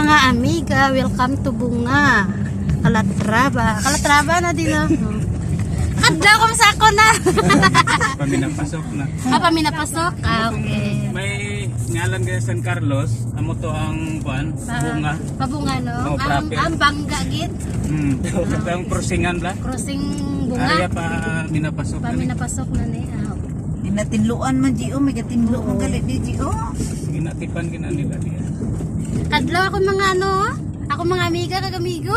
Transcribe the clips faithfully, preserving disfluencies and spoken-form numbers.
Mga amiga, welcome to Bunga. Calatrava. Calatrava na din, no? Kadlaw kung sa ako na. Paminapasok na. Ah, paminapasok? Ah, okay. May ngalan kaya San Carlos, amo to ang kuan, Ah, Bunga. Pabunga, no? Oh, ang, proper. Ang bangga, gid. Hmm. Ang crossingan la? Crossing Bunga. Area pa minapasok na ni. Paminapasok na ni. Ah, okay. Ginatinluan man, Gio. May gatinlo man gali di, Gio. Ginatipan gina nila niya. Kadlaw ako mga ano, ako mga amiga kag amigo.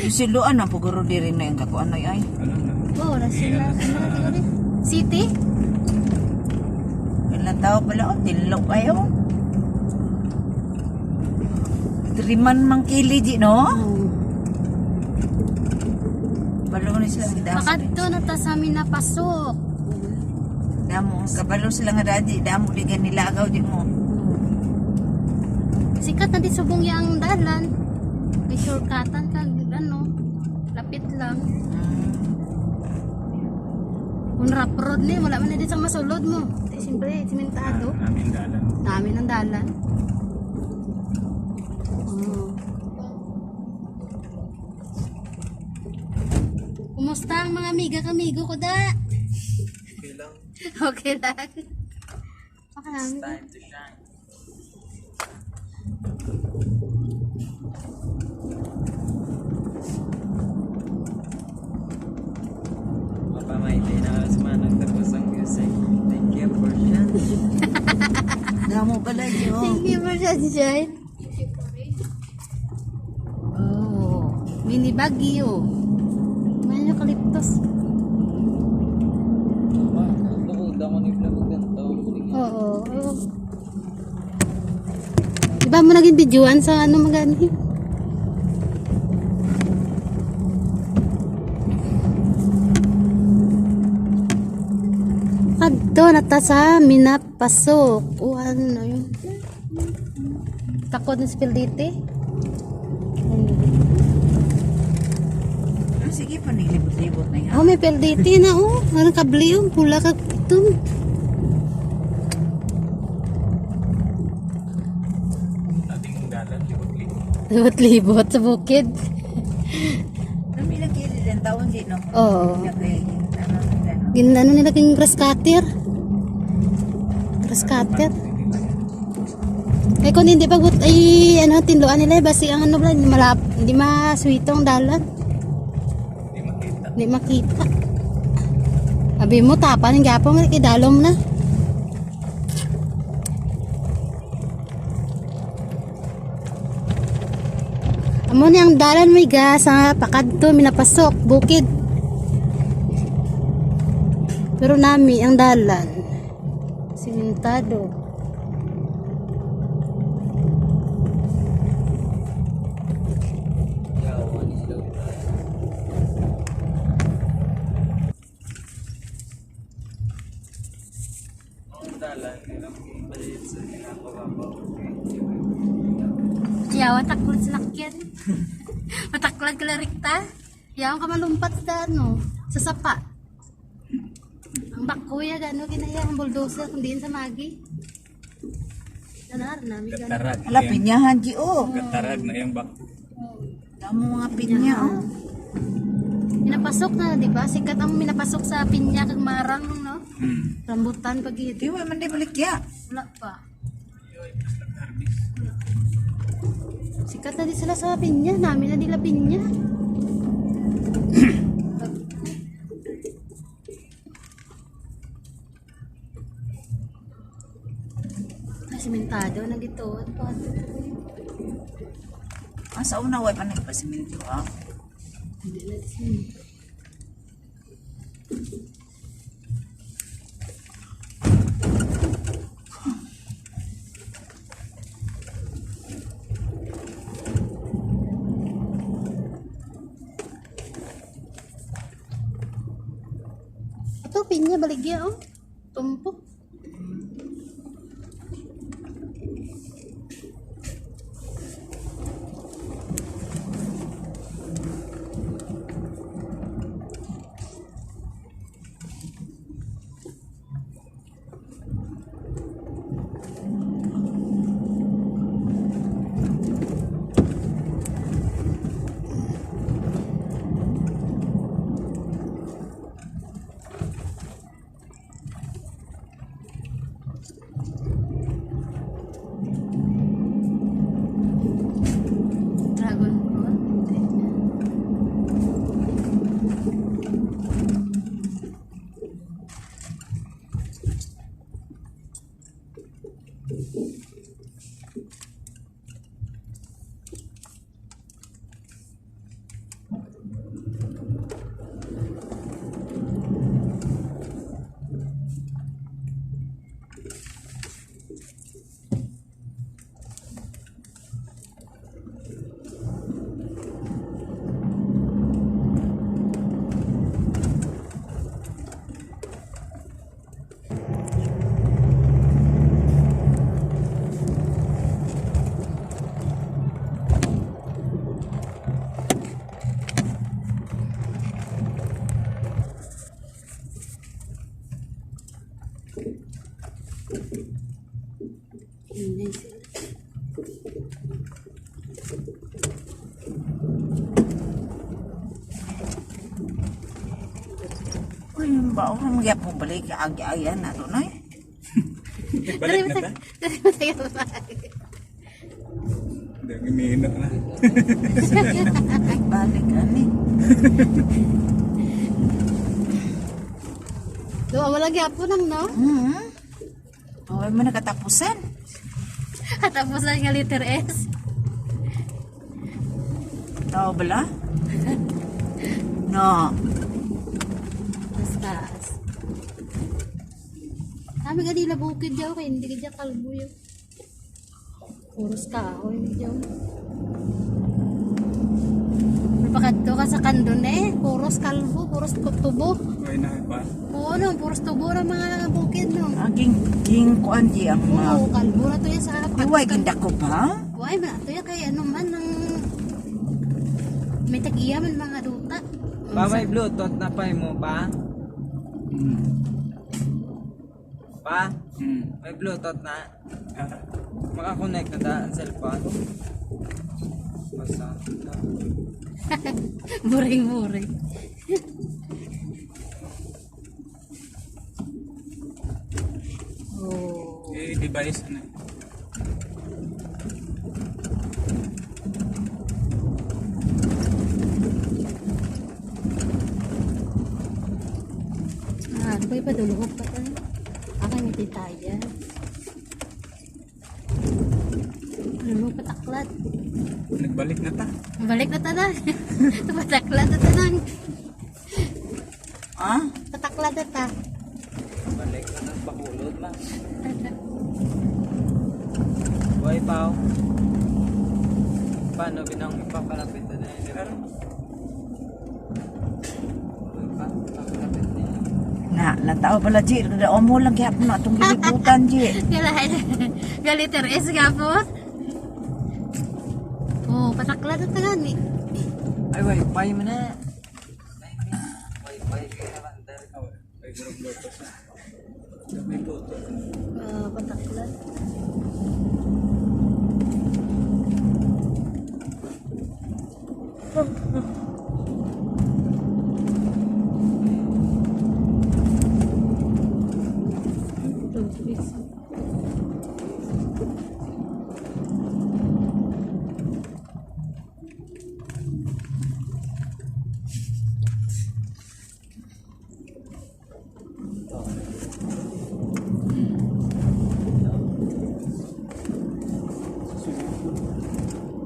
Isiluan ang paguro diri na yung kakuan ay ay. Ano na? Oo, na sila. Ano na diri? City? Wala tao pala, oh, tinlo kayo. Triman mang kili di, no? Hmm. Balo ni sila gidamo. Makadto na ta sa minapasok. Damo, kabalo sila nga dadi, damo di ka nilagaw di mo. Sikat na di subong yang dalan. May shortcutan ka, ano, lapit lang. Mm. Kung rough road ni, wala man na di sa masulod mo. Di, siyempre, simentado. Ah, namin dalan. Namin ang dalan. Mm. Kumusta ang mga amiga kamigo ko da? Okay lang. Okay lang. Baka namin. It's time to shine. Mapamaitay na alas manang tapos ang music. Thank you for sharing. Damo pala yun. Thank you for sharing. Oh, mini bagyo. May eucalyptus. Oo, oo. Di ba mo naging videoan sa ano magani? Kadto na ta sa minapasok. O ano yun? Takod na si Pilditi. Ah, sige pa, naglibot-libot na yan. Oh, may Pilditi na, oh. Ano kabli, oh. Pula ka ito. Ating dalan, libot-libot. Libot-libot sa bukid. Kami lang kilid ang taon, di, no? Oo. Okay. Ano, ano? Gin-, ano nila king grass cutter? Grass cutter? Eh, kung hindi pag-, ay, ano, tinluan nila, eh, basi ang ano, bala, hindi malap-, hindi maswito ang dalan. Hindi makita. Hindi makita. Abi mo, tapan ang gapon, kay dalom na. Amo ni ang dalan, may ga sa pakadto, minapasok, bukid. Pero nami ang dalan. Simentado. Yawa, taklag sa lakyan. Mataklag ka lang rikta. Yawa ka malumpat sa ano, sa sapa. Ang bakuya, gano, kinaya ang bulldozer, kung diin sa magi. Nanar na, may gano. Katarag. Ala, pinyahan, Gi, oh. Katarag na yung bako. Damo mga pinya, oh. Minapasok na, di ba? Sikat ang minapasok sa pinya kag marang, no? Hmm. Rambutan pag Di, wa man di balikya. Wala pa. Sikat na di sila sa pinya. Nami na nila pinya. Ay, simentado na dito. Ah, sa una, wa pa nagpasimento, ah. Hindi na siya. Ito, pinya, baligya, oh. Tumpok. Uy, yung baon mo gyapon balik, agi-ayan na to, Nay. Balik na ta? Dari mo tayo. Hindi, ang iniinat na. Balik, ani. Duwa, wala gyapon ang, no? Mm-hmm. Oh, may nakatapusan. Katapusan nga letter S. Tao bala? No. Mas taas. Kami ganila bukid daw kay hindi ka kalbo yun. Puros kahoy, medyo. Napakadto ka sa Candon eh. Puros kalbo, puros tubo. Ay, na ba? Oo, no, puros tubo ang mga bukid, no? Ah, ging, ging kuan di ang mga Oo, kalbo na to yan sa Iway, pagkan- gindakop, ha? Why man, to yan kay ano man ang may tag-iya man mga duta. Pa, may Bluetooth na pa mo pa? Hmm. Pa, Hmm. may Bluetooth na. Makakonect na ta ang cellphone. Basta. Boring-boring. Oh. Eh, device na. Ah, ano ba ipadulhog pa tayo? Akin yung titaya. Ano, pataklad. Nagbalik na ta. Balik na ta na. Pataklad na ta nang. Ah? Pataklad na ta. Balik na ta. Bakulod na. Buhay pa, oh. Paano binang ipapalapit na yun? Na, natawa pala, Ji. Daon mo lang gihapon na atong gilibutan, Ji. Gala-, galiter S ka po. Oh, patakla na taga ni. Ay, wifi man na. Wifi kaya naman, dahil may Bluetooth na. May Bluetooth. Ah, patakla.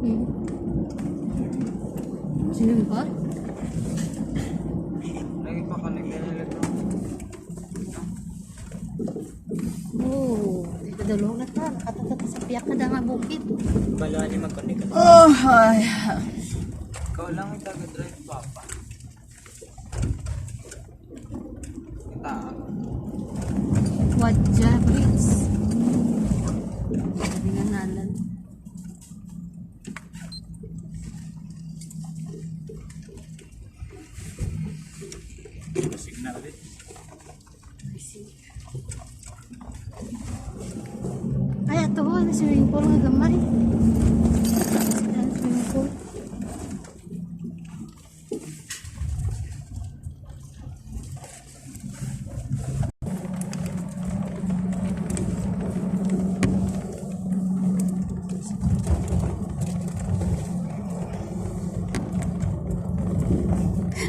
Hmm. Sino pa? Lagi pa connect na nila to. Oh, dito dalawang na ta. Nakatata sa piyak na nga bukid. Balo ni mag-connect ka. Oh, ay. Ikaw lang ang taga-drive, Papa. Kita. Wadya Bridge. Sabi nga nalan. Signal din. Ay, ato ho, may swimming pool nga gamay. Ayan, swimming pool.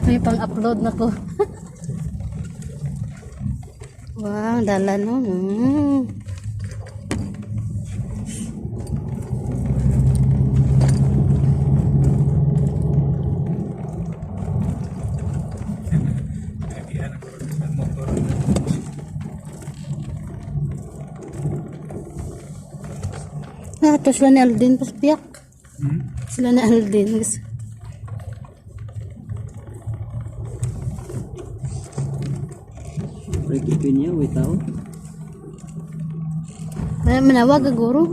May pang-upload na ko. Wow, dalan, no? Mm. Ah, to sila ni Alden, pas piyak. Hmm? Sila ni Alden. Guys. Break ito niya, wait tao. May manawag, guro.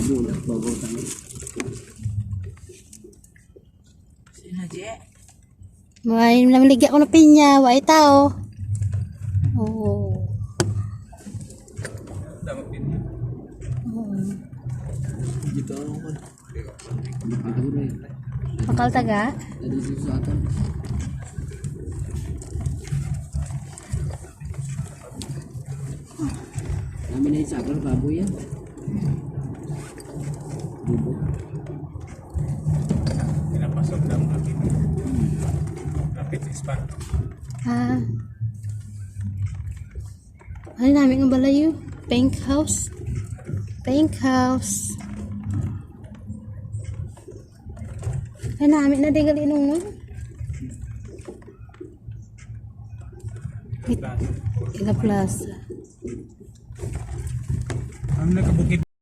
Ano, wala pa ba tayo? Sino, Je? May namiligya ko na pinya, wa itaw. Oo. Oo. Dito ako. Makal taga? Dito sa akin. Namin na yung sakal, baboy yan. Bubo. Pinapasok ng kapit. Kapit is pa. Ah. Ano namin ang balayo? Pink house. Pink house. Ay, namin na di gali nung nun. Ila Plaza. Ang nakabukid